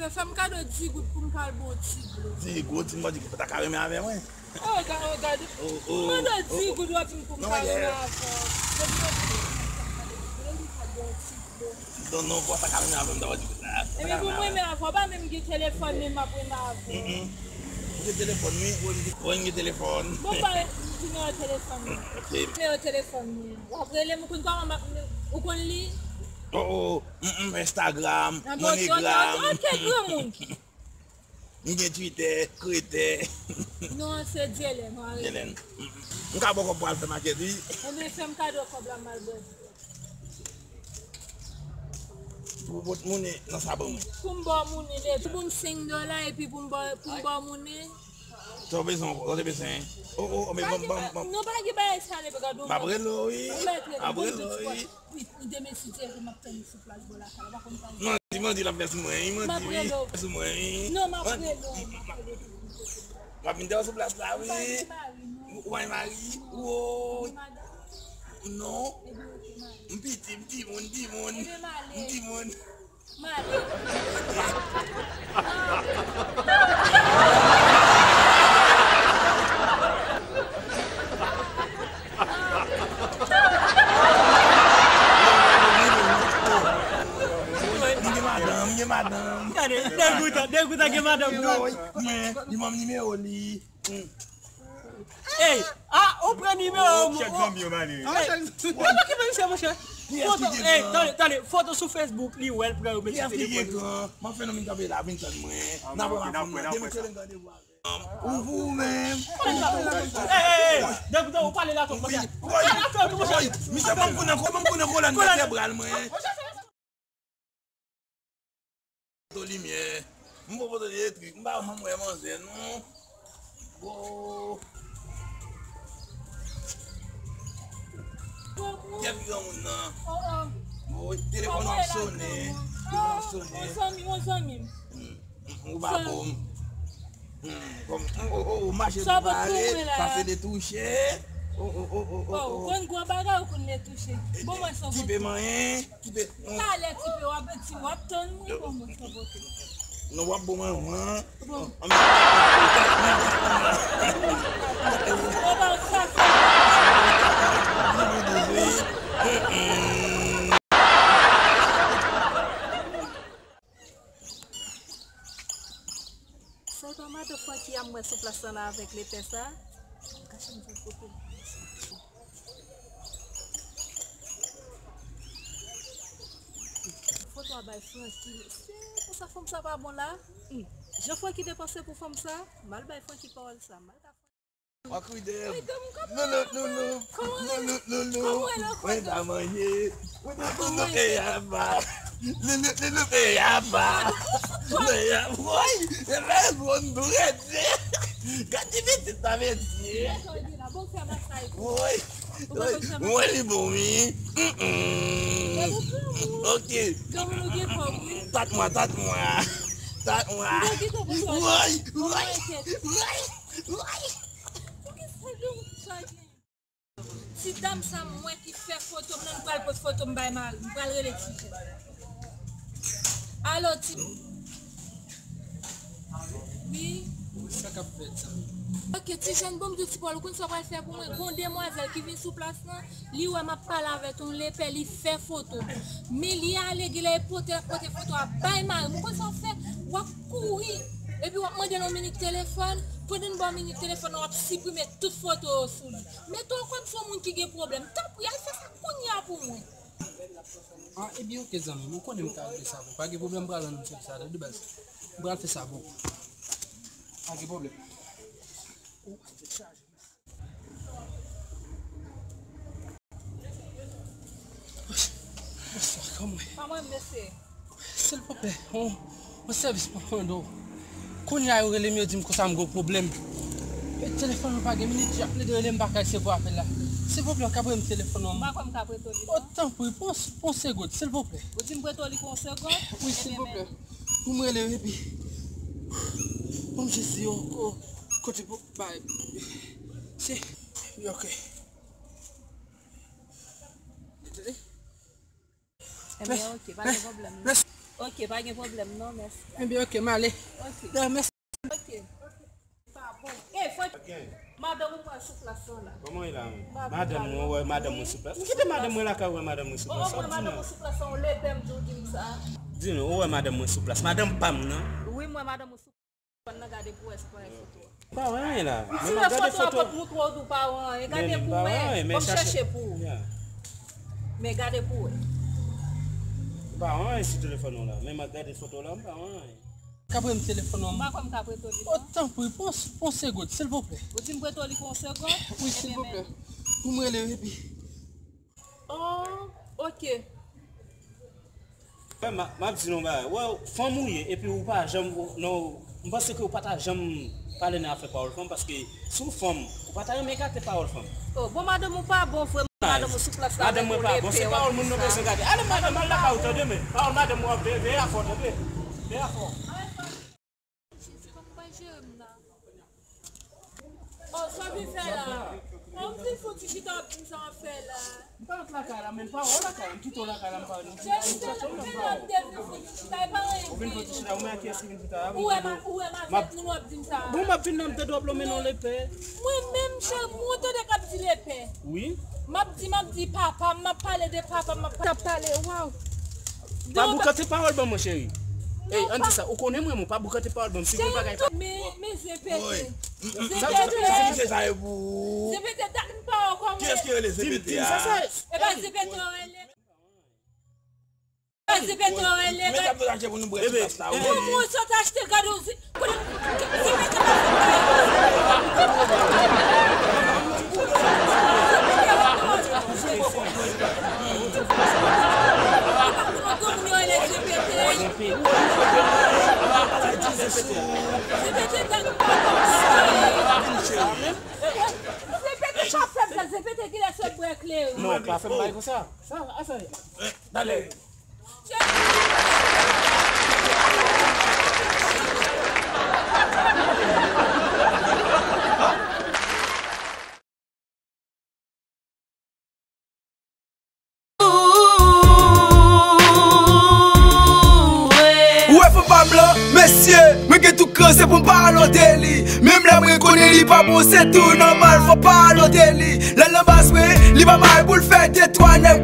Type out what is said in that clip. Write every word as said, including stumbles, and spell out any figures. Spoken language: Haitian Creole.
Fè m kado dis goud pou m ka al bon ti dlo. Dis goud, si m di ou ta ka renmen avè mwen. Oh, ga-, oh, gade. Oh, oh, m mande w dis goud, w ap di m pou m ka renmen avè w. Depi yon ti goud, m ka al bon ti dlo. Non, non, ou ta ka renmen avè m, ta di sa. Epi pou m renmen avè w, pa menm gen telefòn, men m ap renmen avè w. Mm, mm. Ou gen telefòn, wi. Ou gen, ou gen telefòn. Bon, ba, nimewo telefòn mwen. Ok. Nimewo telefòn mwen. W ap rele m, ou konn kòman m ap, ou konn li? Oh, oh, mm, mm, Instagram, MoneyGram. Ok, granmoun. M gen Twitter, Krete. Non, se Dyelen, mwen. Dyelen. Mm, mm. M ka bò kòb pou al fè makèt, wi. Ebyen, fè m kado kòb la, m al bwè. Pou pot moune nan sa ban mwen. Pou m ba w moune, lè pou m senk dola, epi pou m ba, pou m ba w moune. Sa w bezwen, sa w te bezwen? Oh, oh, oh, men ban m, ban m, ban m. Non, pa gen bagay sa, le gado. M ap rele w, wi. M ap rele w, wi. Wi, wi, demen si Dye vle, m ap tann li sou plas bò lakay la, pa konn pa. Manti, manti, l ap fè sou mwen, wi, manti, wi. L ap fè sou mwen, wi. Non, m ap rele w, m ap rele w. M ap vin dèyè w sou plas la, wi. Ou pa gen mari, non? Ou pa gen mari? Woy. Ou gen madanm? Non. Ebyen, ok, m ale. M piti, m timoun, timoun. Ebyen, m ale. M timoun. M ale. M gen madanm, m gen madanm. Gade, degoutan, degoutan gen madanm tou. Woy, men, li ban m nimewo li. Hmm. Ey, ah, ou pran nimewo m. Chèk zanmi yo, male. Ey, pa okipe misye, monchè. Foto, ey, tande, tande, foto sou Facebook, li wè l pran yo, mesye telefòn. Kiyès ki gen kran? M ap fè nan moun kanpe la, vin tann mwen. N ap wè m ap fè mwen. Demen se lè n gade vwa. Ou, ou menm. Ey, ey, ey, degoutan, ou pale la twòp, monchè. Pale la twòp, monchè. Misye ban m kou nan, ban m kou nan kolòn vètebral mwen. Foto limyè. M pran foto elektrik. M pa janm wè manzè, non. Bon. Kèk granmoun nan. Bon, telefòn ap sonnen. Telefòn ap sonnen. Yon zanmi, yon zanmi m. Hmm, hmm, ou pa bon. Hmm, kòm, hmm, oh, oh, oh, mache pou pale, sa se letouche. Oh, oh, oh, oh, oh, oh. Ou konn gwo bagay, ou konn letouche. Bon, mwen son. Kipe manyen. Talè ti pe w ap, ti w ap tann mwen, bon, mwen fè pote. Non, w ap bon mwen, wi. Bon. Bon, ba, sa, sa. Sa pa madan Francky a m wè sou plas la avèk lepè sa. Kache m fè foto. Foto a bay Francky. Se konsa fanm sa pa bon la. Hmm. Jan Francky depanse pou fanm sa, m al bay Francky pawòl sa. M al ka Francky. Wa kridèm. Loulou, loulou. Loulou, loulou. Mwen pa manje. Loulou, loulou, e yaba. Loulou, loulou, e yaba. E yaba. Woy, e fè bon dou rete. Gad ti pitit la, mesye. Woy. Woy, li bon, wi. Mm-mm. Ok. Tat mwen, tat mwen. Tat mwen. Woy, woy, woy, woy. Ti dam sa m wè ki fè foto m nan, m pral pote foto m bay mari m, m pral rele Ti Jèn. Alo, Ti. Wi. Sa k ap fèt, sa? Ok, Ti Jèn, bon, m di w, Ti Pòl, ou konn sa w pral fè pou mwen? Gon demwazèl ki vin sou plas lan, li wè m ap pale avèk yon lepè, li fè foto m. Men li ale, genlè e pote l ap pote foto a bay mari m. Ou konn sa w fè? W ap kouri, epi w ap mande l yon minit telefòn. Pandan l ba w minit telefòn nan, w ap siprime tout foto yo sou li. Mete w kòmsi yon moun ki gen pwoblèm. Tanpri, al fè sa kounye a pou mwen. Ah, ebyen, ok, zanmi m, ou konnen m ka regle sa pou ou. Pa gen pwoblèm, m pral rann ou sèvis la, tande, baz. M pral fè sa pou ou. Pa gen pwoblèm. Ou, tèt chaje. Bonswa, kòman w ye? Kòman w ye, mesye? Silvouplè, yon, yon sèvis mwen mande w. Kounye a yo rele m, yo di m konsa m gon pwoblèm. E telefòn mwen pa gen minit, y ap plede rele m, m pa ka resevwa apèl la. Silvouplè, w ka prete m telefòn mwen? M pa kwè m ka prete w li non. O, tanpri, pran, pran yon segond, silvouplè. Ou di m prete w li pou yon segond? Wi, silvouplè. Pou m rele yo, epi pou m jis di yo, o, kote pou bay. Se, wi, ok. Tande? Ebyen, ok, pa gen pwoblèm non. Mèsi. Ok, pa gen pwoblèm non, mèsi. Ebyen, ok, m ale. Ok. Dayè, mèsi. Ok. Pa bon. Ey, fò madanm ou pral sou plas lan la. Kòman e la menm? Madanm ou wè madanm mwen sou plas? Kite madanm mwen lakay, ou wè madanm mwen sou plas. Ou wè madanm mwen sou plas, ou leve m di w di m sa. Di nou, ou wè madanm mwen sou plas? Madanm pa m nan? Wi, m wè madanm ou sou plas. Nan gade pou wè si pa wè foto. Pa wè anyen la. Ou tire foto a pou moutre w, ou pa wè anyen. Gade pou wè. Ban m chèche pou ou. Men gade pou wè. Pa wè anyen sou telefòn ou la. Men m ap gade foto la, m pa wè anyen. Ka prete m telefòn ou? M pa kwè m ka prete w li non. Oh, tanpri, pran yon segonn, silvouplè. Ou di m prete w li pou yon segonn? Wi, silvouplè. Pou m rele w epi. Oh, ok. M ap di nou yon bagay. Wè, fanm ou ye, epi ou pa janm, non, m panse ke ou pa ta janm pale nan afè pawòl fanm, paske si w fanm, ou pa ta renmen gate pawòl fanm. Oh, bon, madanm ou pa bon vre, madanm ou sou plas la. Madanm mwen pa bon, se pawòl moun nou bezwen gade. Ale madanm, al lakay ou tande, men pawòl madanm ou ap veye, veye afè w tande. Veye afè w. Jezi, kòman w pral jere m la? Oh, sa w vin fè la? Oh, m vin fè yon ti chita, w ap di m sa w ap fè la. M pa ret lakay la, men m pa wè w lakay la, m kite w lakay la, m pa wè w. Cheri, se mwen menm te vin fè yon ti chita, e pa anyen. Ou vin fè yon ti chita, ou menm ak kiyès ki vin fè sa? Ou wè m avèk moun, w ap di m sa. Bon, m ap vin nan, m tande w ap lonmen non lepè. Mwen menm, cheri, mwen tande k ap di lepè. Wi. M ap di, m ap di papa m, m ap pale de papa m, m ap pale, waw. Pa boukante pawòl ban mwen, cheri. Ey, ann di sa, ou konnen mwen, mwen pa boukante pawòl ban m. Si gen bagay pa. Men, men Zepete. Zepete. Zepete, dat m pa wè w kòman. Kiyès ki rele Zepete a? Di m sa. E pa Zepete w rele. E pa Zepete w rele. Mwen mwen sot achte gade w. Non, pa fè m bagay konsa. Sa, a sa ye. Talè. Ou wè fanm pa blan, mesye, mwen gen tou kran, se pou m pa pale de li. Menm lè mwen konnen li pa bon, se tou nòmal, fò pale de li. Lè l nan baz mwen, li pa mal pou l fè de twa nèg.